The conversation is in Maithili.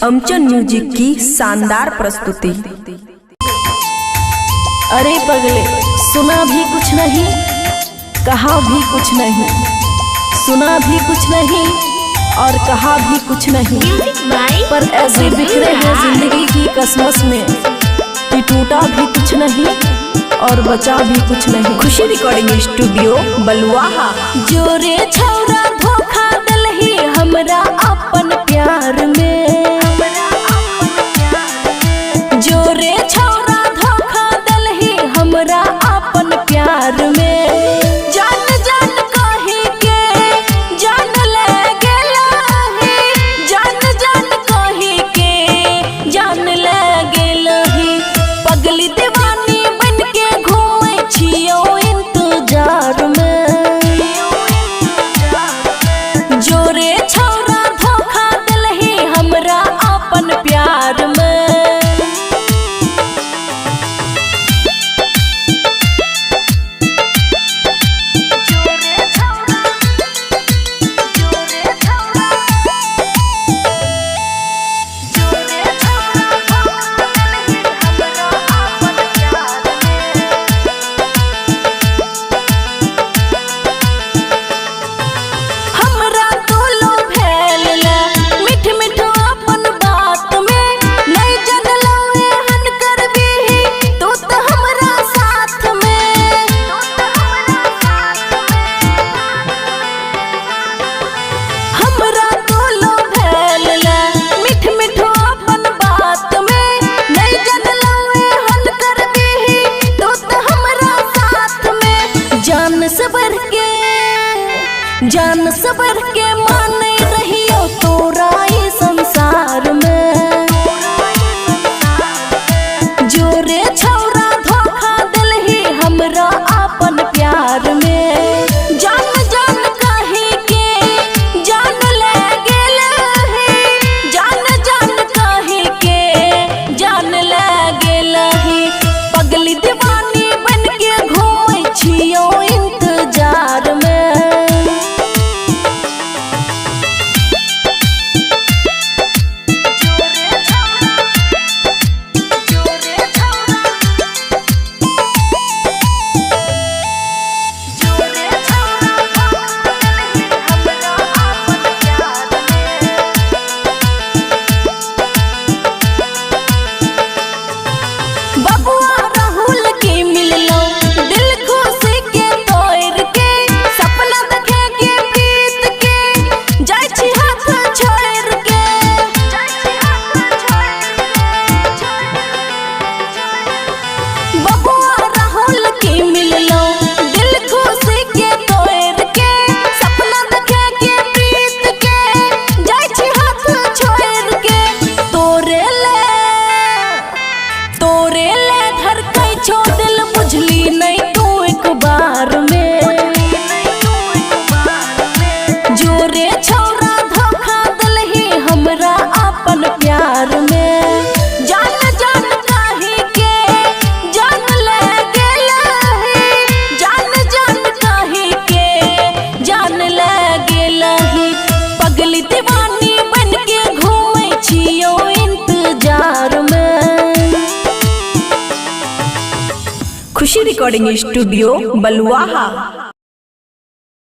अमचन म्यूजिक की शानदार प्रस्तुति। अरे पगले, सुना भी कुछ नहीं, कहा भी कुछ नहीं, सुना भी कुछ नहीं और कहा भी कुछ नहीं, पर ऐसे बिखरे हैं जिंदगी की कसमस में कि टूटा भी कुछ नहीं और बचा भी कुछ नहीं। खुशी रिकॉर्डिंग स्टूडियो बलुआहा। जोरे छौरा धोखा दिलही हमरा अपन प्यार में, जोरे छौरा धोखा दिलही हमरा अपन प्यार में। जान जान कही के जान ले गेलही, जान जान कही के जान ले गेलही। पगली दीवानी बन के घूमै छियौ इंतजार में। जोरे छौरा धोखा दिलही हमरा अपन प्यार में। हमरा तोलो भेल ले मिठ मिठ अपन बात में, नहीं जनलौ एहन करबीही तू तो हमरा साथ में। हमरा तोलो भेल ले मिठ मिठ अपन बात में, नहीं जनलौ एहन करबीही तू तो हमरा साथ में। जान से बढ़ के, जान से बढ़ के माने रहियो तोरा ई संसार में। जोरे छौरा धोखा दिलही हमरा अपन प्यार में। जान जान कही के जान ले गेलही, जान जान कही के जान ले गेलही। पगली दीवानी बन के घूमै छियौ इंतजार में। बबुआ राहुल के मिललो दिल खुशी के तोड़ के, सपना देखे के प्रीत के जाय छी हाथ छोड़ के। बबुआ राहुल के मिललो दिल खुशी के तोड़ के, सपना देखे के प्रीत के जाय छी हाथ छोड़ के। तोरे ले, तोरे ले धड़कै छौ दिल, बुझली नहीं तू एक बार में। जोरे छौरा धोखा दिलही हमरा अपन प्यार में। जान जान कही के जान ले गेलही, जान जान कही के जान ले गेलही। पगली दीवानी बन के घूमै छियौ इंतजार में। खुशी रिकॉर्डिंग स्टूडियो बलुआहा।